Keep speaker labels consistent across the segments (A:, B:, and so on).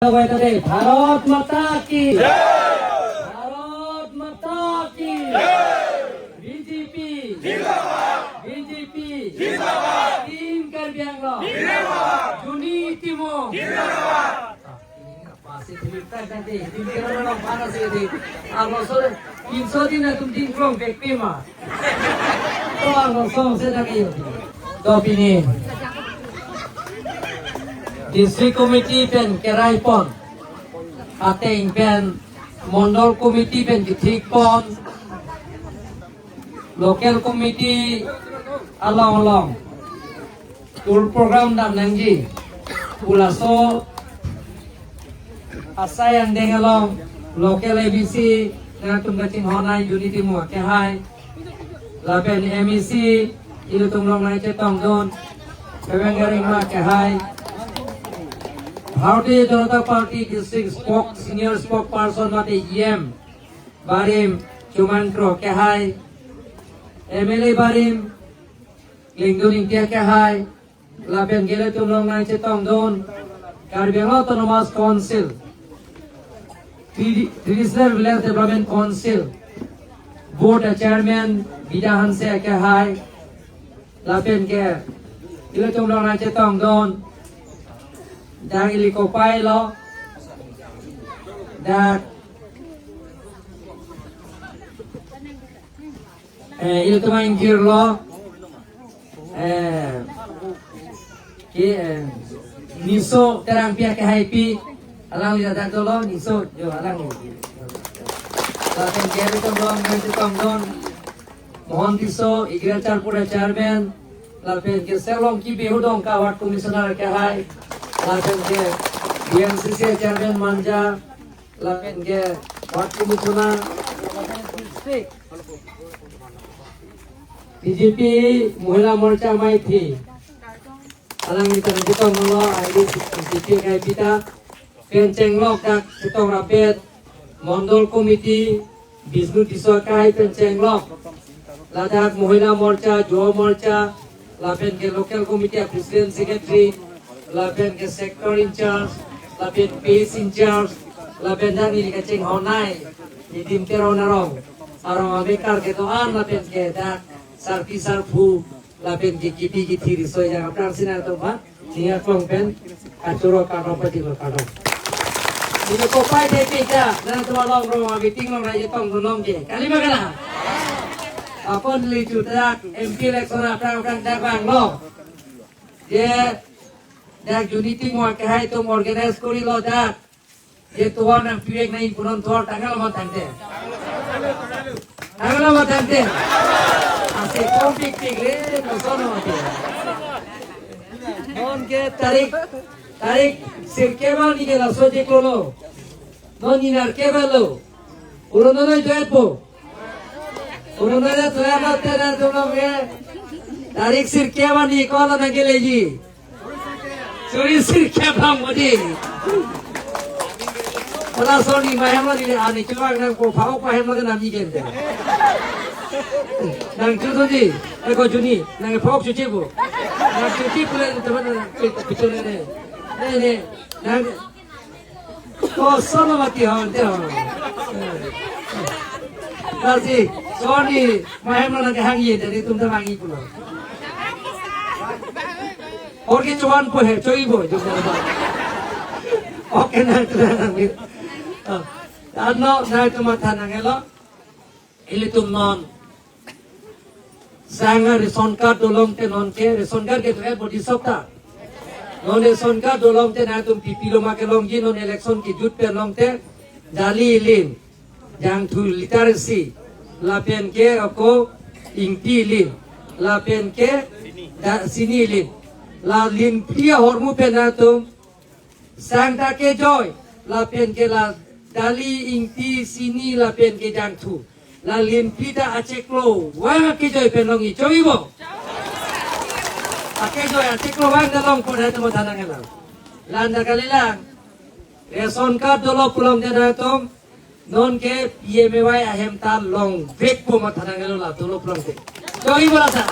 A: भारत माता की, भारत माता की। BJP, BJP, team Karbi Anglong, unity মো। District committee pen kerai pon ateng pen mondol committee pen ki pon local committee along along tour program dam nangji ulaso asayang dengalong local ABC na tum kaching honai unity mo ke hai lapen MEC ilu tum long nai che tong don garing ma ke hai Bharatiya Janata Party district spoke senior spoke person mate EM barim Chumantro ke hai MLA barim Lingduning tia ke hai lapen gele tum long nai che tong don Karbi Autonomous Council Traditional Village Development Council Board Chairman Bida Hanse ke hai lapen ke ile tum long nai che tong don dang ili ko pai lo dak il tumai ngir lo ki niso terang pia ke hai pi alang li dak lo niso jo alang li lapen ke tum long nai che tong don Mohan Tisso Igracharpura chairman lapen ke selong ki behudong ka ward commissioner ke hai lapen ke BNCC chairman manja lapen ke ward commissioner BJP Mahila Morcha Maithi alang ni tan bitong lo ID BJP kai pita penceng lok dak sitong rapet Mondol committee Bishnu Tisso kai penceng lok Ladakh Mahila Morcha Yuva Morcha lapen ke local committee president secretary lapen ke sector in charge lapen page in charge lapen dak ni ka cheng honai ni dim tero narong arong abekar ke to an lapen ke dak sarpi sarphu lapen ke kipi ki thiri soi jang apnar sina to ba ninga klong pen kachuro karo pati lo karo ni ko pai de pe ka na to long rong abi ting long rai tong long ke kali magala আপন লিচু dak MP election আপনার আপনার dak bang lo যে dak unity mo ke hai tum organize kori lo dak যে তোমার নাম বিবেক নাই পুনন তোমার টাকা লমা থাকতে টাকা লমা থাকতে আছে কোন ঠিক ঠিক রে নসন মতে নন কে তারিখ তারিখ সির কেবল নিকে লাসো যে কোলো নন ইনার কেবল উরননয় জয়পো উরননয় জয়পো না তোমরা তারিখ সির কেবল নি কোন না গেলে জি চুরি সির cable Modi Wala sorry, mahemla dili ani chuwag nang ko phao pahemla ka nami kente. Nang chusoji, e ko juni, nang phok chuchi bo. Nang chuchi pule taman pichone ne. Ne ne, nang ko sonomati hon te hon. Lasi, sorry, mahemla nang hangi dari tum ta mangi pulo. Orke chuan po he, choi bo, jo Okay na ito na ano na ito matanangelo ilitum non sanga ration card dolong te non ke ration card ke to body sopta non ration card dolong te na tum pipi lo ma ke long ji non election ki jut pe long te dali lin jang thu literacy la pen ke ako ingti lin la pen ke da sini lin la lin pia hormu pe na tum sang ta ke joy la pen ke la dali ingti sini la pen ke jang thu la lin pita acheklo wa ke joy pen long i choibo ake joy acheklo wang da long pon ha to thanang la landa kalilang ration card dolo pulong de na tom non ke PMAY ahem ta long bek po ma thanang la dolo pulong te choibo la sa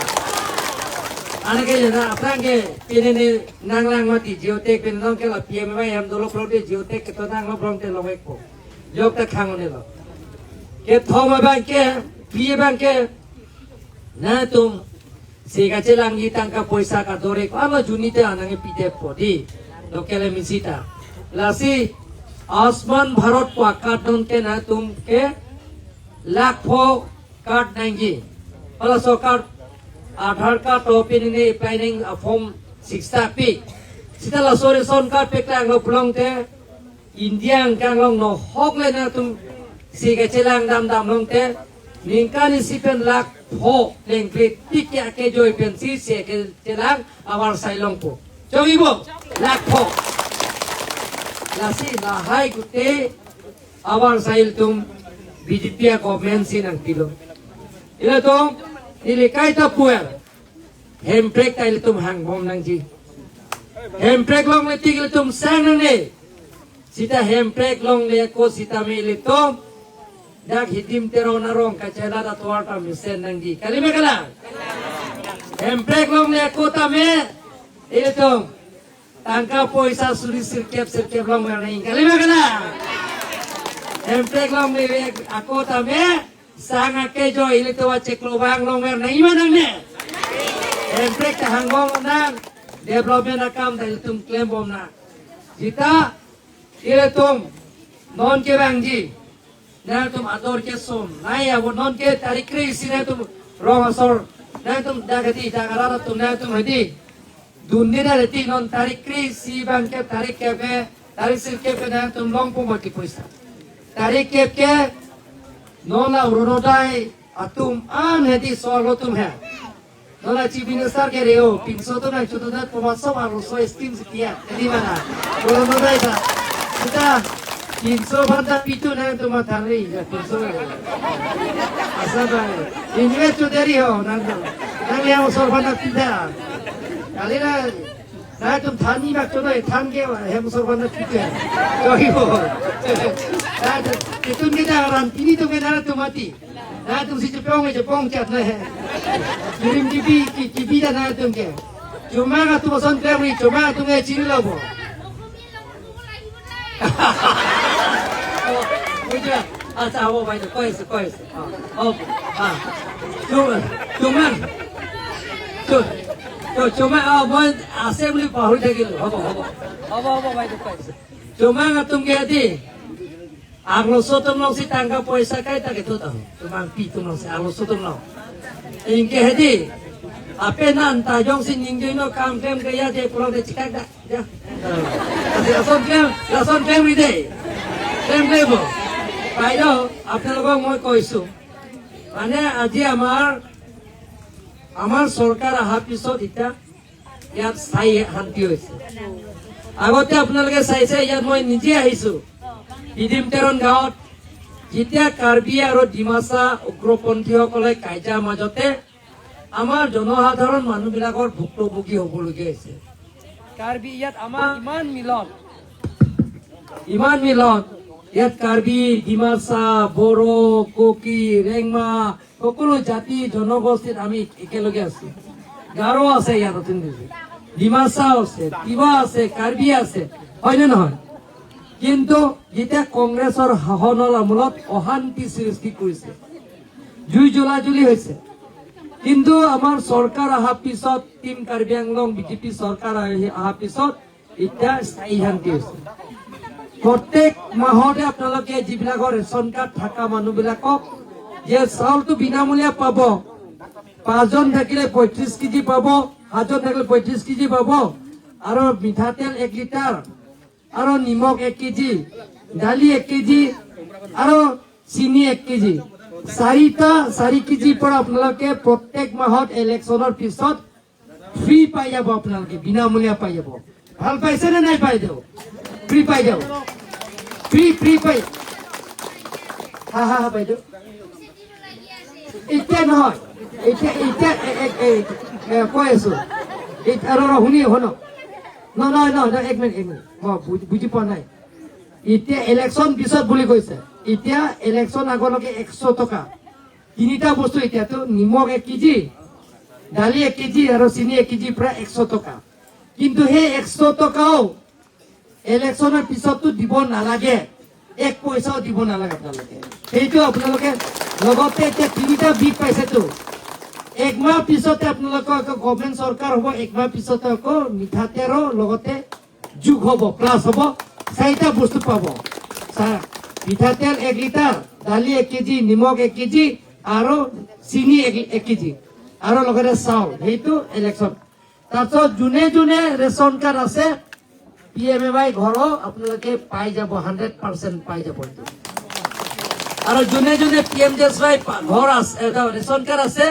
A: Anake na aprangke pinene nanglang mati geotek pin nong ke la PM ba em dolo pro te geotek ke to nang lo brong te lo ko jok ta khang ne lo ke thoma bang ke PA bang ke na tum sega chelang gi tangka poisa ka dore ko ama junite anange pite podi lokele misita lasi Ayushman Bharat ko card non ke na tum ke lakh pho card nangi pala so card Aadhaar card opening applying form 6 pi sita la sore son card pek lang lo pulong te Indian kang long no hok le na tum si ka chelang dam dam long te ningkani sipen lakh pho leng kri tik ya ke joi pen si se ke chelang awar sai long po chogibo lakh pho lasi la hai gute awar sail tum BJP government sin ang kilo ila tum ili kaita puer hemprek tail tum hang bom nang ji hemprek long le tigil tum sang nang ne sita hemprek long le ko sita me ile tum dak hidim tero na rong ka chela da toar ta misen nang ji kalime kala hemprek long le ko ta me ile tum tangka poisa suri sirkep sirkep long me nang kalime kala hemprek long le ako ta me sang ake jo ile to wache klobang long mer nang ima nang ne hemprek ta hangbong nang development akam da tum claim bom na jita ile tum non ke bang ji na tum ador ke som nai abo non ke tarik re isi na tum rong asor na tum dagati dagara tum na tum hadi dunni na reti non tarik re si bang ke tarik ke pe tarik sil ke pe na tum long pom ki poisa tarik ke ke nola uronodai atum an hedi solo tum hai nola chief minister ke reo 300 to na 100 500 aru 100 scheme kia hedi mana uronodai ta kita 300 banda pitu na tum thari ja 300 asa ba invest to deri ho na na le am sor banda pita alina na tum thani bak to than ke hem sor banda pitu johi ho na तुम के दारान तिनी तुम के दारा तुम आती ना तुम सिच पोंग जे पोंग चात ना है जिरिम किपी किपी दा ना तुम के चुमा का तुम सन प्रेम चुमा तुम के चिरि लबो বুঝলা আচ্ছা হব ভাই কইছে কইছে অ হ্যাঁ চুমা তো চুমা অ মই আছে বুলি পাহৰি থাকিলো হ'ব হ'ব হ'ব হ'ব ভাই কইছে চুমা তুম কে দি Agloso tumlong si tangka poisa kay ta gitu tahu. Tumang pi tumlong si agloso tumlong. Ingke hedi. Ape nan ta jong si ningjoy no kam kem kaya je pulong de cikak da. Ya. Lason kem ride. Kem lebo. বাইদেউ আপোনালোকক মই কৈছো মানে আজি আমাৰ চৰকাৰ অহাৰ পিছত এতিয়া ইয়াত স্থায়ী শান্তি হৈছে। আগতে আপোনালোকে চাইছে ইয়াত মই নিজে আহিছো ইদিম তেৰণ গাঁৱত যেতিয়া কাৰ্বি আৰু ডিমাচা উগ্ৰপন্থীসকলে কাজিয়াৰ মাজতে আমাৰ জনসাধাৰণ মানুহবিলাকৰ ভুক্তভোগী হ'বলগীয়া হৈছে। কাৰ্বি ইয়াত আমাৰ ইমান মিলন ইয়াত কাৰ্বি, ডিমাচা, বড়ো, কোকি, ৰেংমা সকলো জাতি জনগোষ্ঠীত আমি একেলগে আছো। গাৰো আছে ইয়াত, ডিমাচা আছে, তিৱা আছে, কাৰ্বি আছে, হয়নে নহয়? কিন্তু যেতিয়া কংগ্ৰেছৰ শাসনৰ আমোলত অশান্তি সৃষ্টি কৰিছে, জুই জ্বলাজুলি হৈছে। কিন্তু আমাৰ চৰকাৰ অহাৰ পিছত টিম কাৰ্বি আংলং বিজেপি চৰকাৰ অহাৰ পিছত এতিয়া স্থায়ী শান্তি হৈছে। প্ৰত্যেক মাহতে আপোনালোকে যিবিলাকৰ ৰেচন কাৰ্ড থকা মানুহবিলাকক যে চাউলটো বিনামূলীয়া পাব, 5জন থাকিলে 35 কেজি পাব, 7জন থাকিলে 35 কেজি পাব, আৰু মিঠাতেল 1 লিটাৰ, আৰু নিমখ 1 কেজি, দালি 1 কেজি, আৰু চিনি 1 কেজি, 4 কেজিৰ পৰা আপোনালোকে প্ৰত্যেক মাহত ইলেকশ্যনৰ পিছত ফ্ৰী পাই যাব, আপোনালোকে বিনামূলীয়া পাই যাব। ভাল পাইছে নে নাই পাই যাব? ফ্ৰী পাই যাব, ফ্ৰী ফ্ৰী পাই। হা হা হা বাইদেউ, এতিয়া নহয়, এতিয়া এতিয়া কৈ আছো, আৰু শুনি শুনক, নহয় নহয় এক মিনিট এক মিনিট, মই বুজি পোৱা নাই। এতিয়া ইলেকশ্যন পিছত বুলি কৈছে, এতিয়া ইলেকশ্যন আগলৈকে 100 টকা তিনিটা বস্তু, এতিয়াতো নিমখ 1 কেজি, দালি 1 কেজি আৰু চেনি 1 কেজি প্ৰায় 100 টকা। কিন্তু সেই 100 টকাও ইলেকশ্যনৰ পিছততো দিব নালাগে, এক পইচাও দিব নালাগে আপোনালোকে। সেইটো আপোনালোকে লগতে এতিয়া তিনিটা বিধ পাইছেতো। একমাহ পিছতে আপোনালোকৰ আকৌ গভৰ্ণমেণ্ট চৰকাৰ হ'ব, একমাহ পিছতে আকৌ মিঠাতেলৰ লগতে যোগ হ'ব, প্লাছ হ'ব, চাৰিটা বস্তু পাব। মিঠাতেল 1 লিটাৰ, দালি 1 কেজি, নিমখ 1 কেজি আৰু চেনি 1 কেজি আৰু লগতে চাউল। সেইটো ইলেকশ্যন। তাৰপিছত যোনে যোনে ৰেচন কাৰ্ড আছে, পিএমএৱাই ঘৰো আপোনালোকে পাই যাব, 100% পাই যাব এইটো। আৰু যোনে যোনে পিএমজেএছৱাই ঘৰ আছে, এটা ৰেচন কাৰ্ড আছে,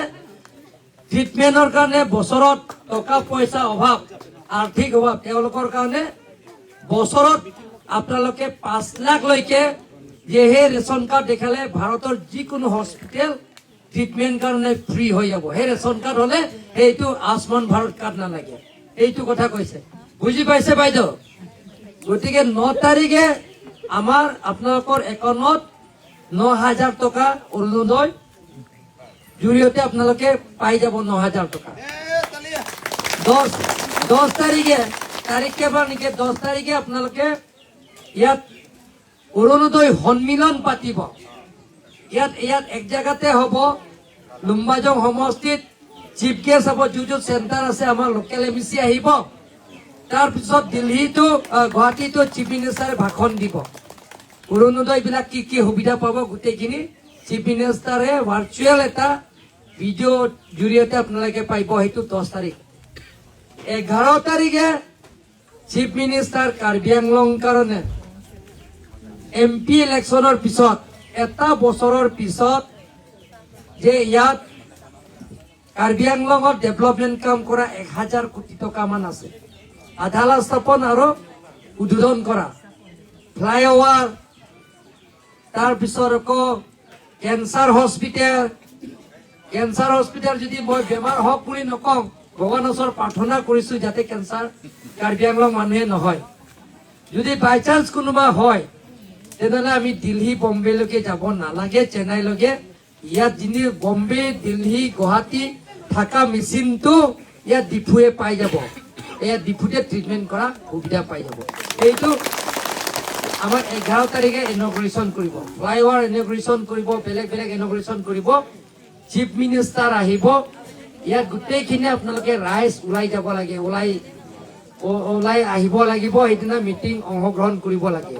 A: ট্ৰিটমেণ্টৰ কাৰণে বছৰত টকা পইচা অভাৱ, আৰ্থিক অভাৱ, তেওঁলোকৰ কাৰণে বছৰত আপোনালোকে 5 লাখলৈকে যে সেই ৰেচন কাৰ্ড দেখালে ভাৰতৰ যিকোনো হস্পিটেল ট্ৰিটমেণ্ট কাৰণে ফ্ৰী হৈ যাব। সেই ৰেচন কাৰ্ড হলে সেইটো আয়ুষ্মান ভাৰত কাৰ্ড নালাগে, এইটো কথা কৈছে। বুজি পাইছে বাইদেউ? গতিকে 9 তাৰিখে আমাৰ আপোনালোকৰ একাউণ্টত 9,000 টকা অৰুণোদয় জৰিয়তে আপোনালোকে পাই যাব 9,000 টকা। 10 তাৰিখে, তাৰিখ কেইবাৰ নেকি, 10 তাৰিখে আপোনালোকে ইয়াত অৰুণোদয় সন্মিলন পাতিব। ইয়াত এক জেগাতে হ'ব, লুম্বাজং সমষ্টিত। চিফ গেষ্ট হ'ব, য'ত য'ত চেণ্টাৰ আছে আমাৰ লোকেল এমইচি আহিব। তাৰপিছত দিল্লীতো গুৱাহাটীতো চিফ মিনিষ্টাৰে ভাষণ দিব। অৰুণোদয়বিলাক কি কি সুবিধা পাব গোটেইখিনি চিফ মিনিষ্টাৰে ভাৰ্চুৱেল এটা ভিডিঅ' জৰিয়তে আপোনালোকে পাব। সেইটো 10 তাৰিখ। 11 তাৰিখে চিফ মিনিষ্টাৰ কাৰ্বি আংলং কাৰণে এম পি ইলেকশ্যনৰ পিছত এটা বছৰৰ পিছত যে ইয়াত কাৰ্বি আংলঙত ডেভেলপমেণ্ট কাম কৰা 1,000 কোটি টকামান আছে, আধাৰশিলা স্থাপন আৰু উদ্বোধন কৰা ফ্লাইঅভাৰ, তাৰপিছত আকৌ কেঞ্চাৰ হস্পিটেল। কেঞ্চাৰ হস্পিটেল যদি মই বেমাৰ হওক বুলি নকওঁ, ভগৱানৰ ওচৰত প্ৰাৰ্থনা কৰিছো যাতে কেঞ্চাৰ কাৰ্বি আংলং মানুহে নহয়। যদি বাই চান্স কোনোবা হয়, তেনেহ'লে আমি দিল্লী বম্বেলৈকে যাব নালাগে, চেন্নাইলৈকে। ইয়াত যিনি বম্বে, দিল্লী, গুৱাহাটী থকা মেচিনটো ইয়াত ডিফুৱে পাই যাব। ইয়াত ডিফুতে ট্ৰিটমেণ্ট কৰা সুবিধা পাই যাব। এইটো আমাৰ 11 তাৰিখে ইনগ্ৰেশ্যন কৰিব, ফ্লাইঅভাৰ ইনগ্ৰেশ্যন কৰিব, বেলেগ বেলেগ ইনগ্ৰেশ্যন কৰিব। চিফ মিনিষ্টাৰ আহিব। ইয়াত গোটেইখিনি আপোনালোকে ৰাইজ ওলাই যাব লাগে, ওলাই আহিব লাগিব। সেইদিনা মিটিং অংশগ্ৰহণ কৰিব লাগে।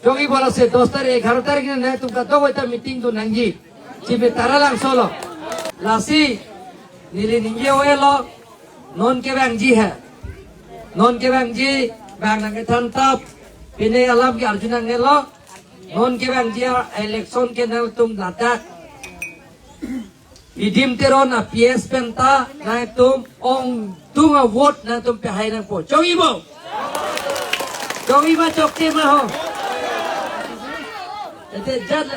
A: 저기 벌었어요. 10 তারিখ, 11 তারিখ নে तुमका तो এটা মিটিং তো নাঙ্গি চিপে তারা লাগছল লাসি নীলি নিঙ্গি ওয়েল নন কে ব্যাংজি হ্যাঁ non ke bang ji bang nang ke than tap pine alam ke arjuna ngelo non ke bang ji election ke nal tum ladak idim tero na PS penta na tum ong tunga vote na tum pe hai nang po chongi bo chongi ma chokte ma ho ete jat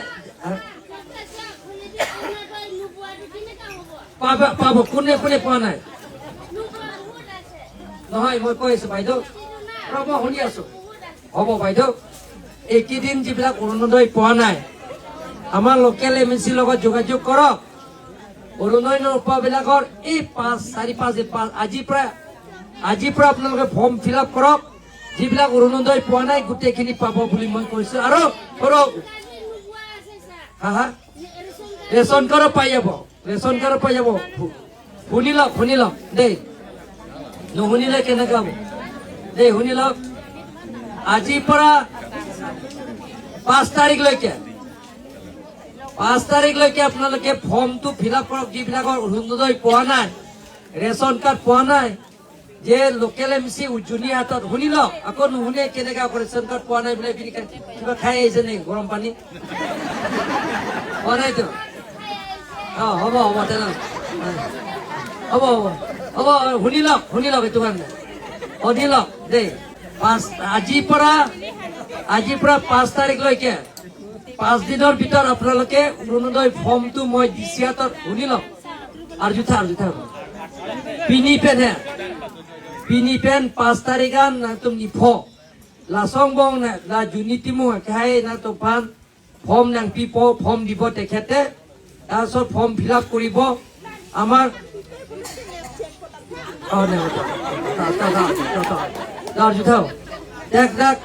A: পাব পাব। কোনে কোনে পোৱা নাই? নহয়, মই কৈ আছো বাইদেউ, ৰ'ব, শুনি আছো। হ'ব বাইদেউ, এইকেইদিন যিবিলাক অৰুণোদয় পোৱা নাই, আমাৰ লোকেল এমইচিৰ লগত যোগাযোগ কৰক। অৰুণোদয় নোপোৱাবিলাকৰ এই পাঁচ চাৰি পাঁচ পাঁচ আজিৰ পৰা আপোনালোকে ফৰ্ম ফিল আপ কৰক। যিবিলাক অৰুণোদয় পোৱা নাই, গোটেইখিনি পাব বুলি মই কৈছো। আৰু কৰক। হা হা, ৰেচন কাৰ্ডো পাই যাব, ৰেচন কাৰ্ডো পাই যাব। শুনি লওক, শুনি লওক দেই, নুশুনিলে কেনেকা হ'ব দেই। শুনি লওক, আজিৰ পৰা 5 তাৰিখলৈকে, 5 তাৰিখলৈকে আপোনালোকে ফৰ্মটো ফিল আপ কৰক। যিবিলাকৰ অৰুণোদয় পোৱা নাই, ৰেচন কাৰ্ড পোৱা নাই, যে লোকেল এমইচি উজনি হাতত। শুনি লওক আকৌ, নুশুনে কেনেকা আকৌ? ৰেচন কাৰ্ড পোৱা নাই বোলে, পিনি কিবা খাই আহিছে নেকি? গৰম পানী পোৱা নাইতো? অ, হ'ব হ'ব, তেনেহ'লে হ'ব হ'ব হ'ব। শুনি লওক, শুনি লওক, এইটো কাৰণে শুনি লওক দেই। পাঁচ আজিৰ পৰা 5 তাৰিখলৈকে 5 দিনৰ ভিতৰত আপোনালোকে অৰুণোদয় ফৰ্মটো মই ডি চি হাতত। শুনি লওক, আৰ্জুথা আৰ্জুথা পিনি পেন হে পিনি PAN 5 তাৰিখান na tum ni pho la song bong na la unity mu khai na to pan form nang pipo form দিব তেখেতে। তাৰপিছত ফৰ্ম ফিল আপ কৰিব। আমাৰ অ, নে তা দেখ দেখ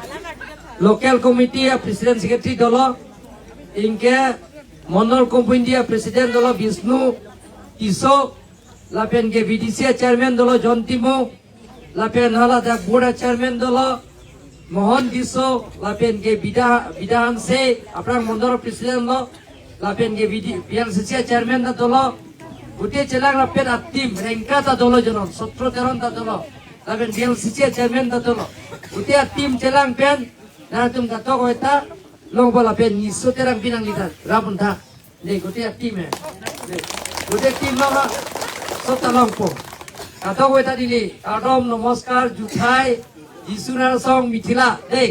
A: লোকেল কমিটি প্রেসিডেন্ট সেক্রেটারি দল, ইনকে মন্ডল কমিটি প্রেসিডেন্ট দল বিষ্ণু কিশো, লাপেন কে বিডিসি চেয়ারম্যান দল জন তিমো, লাপেন হলা দা বোর্ড চেয়ারম্যান দল মোহন দিছো, লাপেন কে বিদা বিধানসে আপনার মন্ডল প্রেসিডেন্ট ল, লাপেন কে বিএলসিসি চেয়ারম্যান দা দল। গোটেই চেলাং লাপেন আত্মিম ৰেংকা তা দল জন 17 13 তা দল, লাপেন বিএলসিসি চেয়ারম্যান তা দল। গোটেই টিম চেলাং পেন না তুম তা কয়তা লংব লাপেন নিশ্চয় তেরাং বিনাং লিদা রাবন থা নে। গোটেই টিম হে, গোটেই টিম লবা সব লংপ কাত কয়তা দিলি। কাদম নমস্কাৰ জুঠাই যিচুনাৰ চং মিথিলা দেই।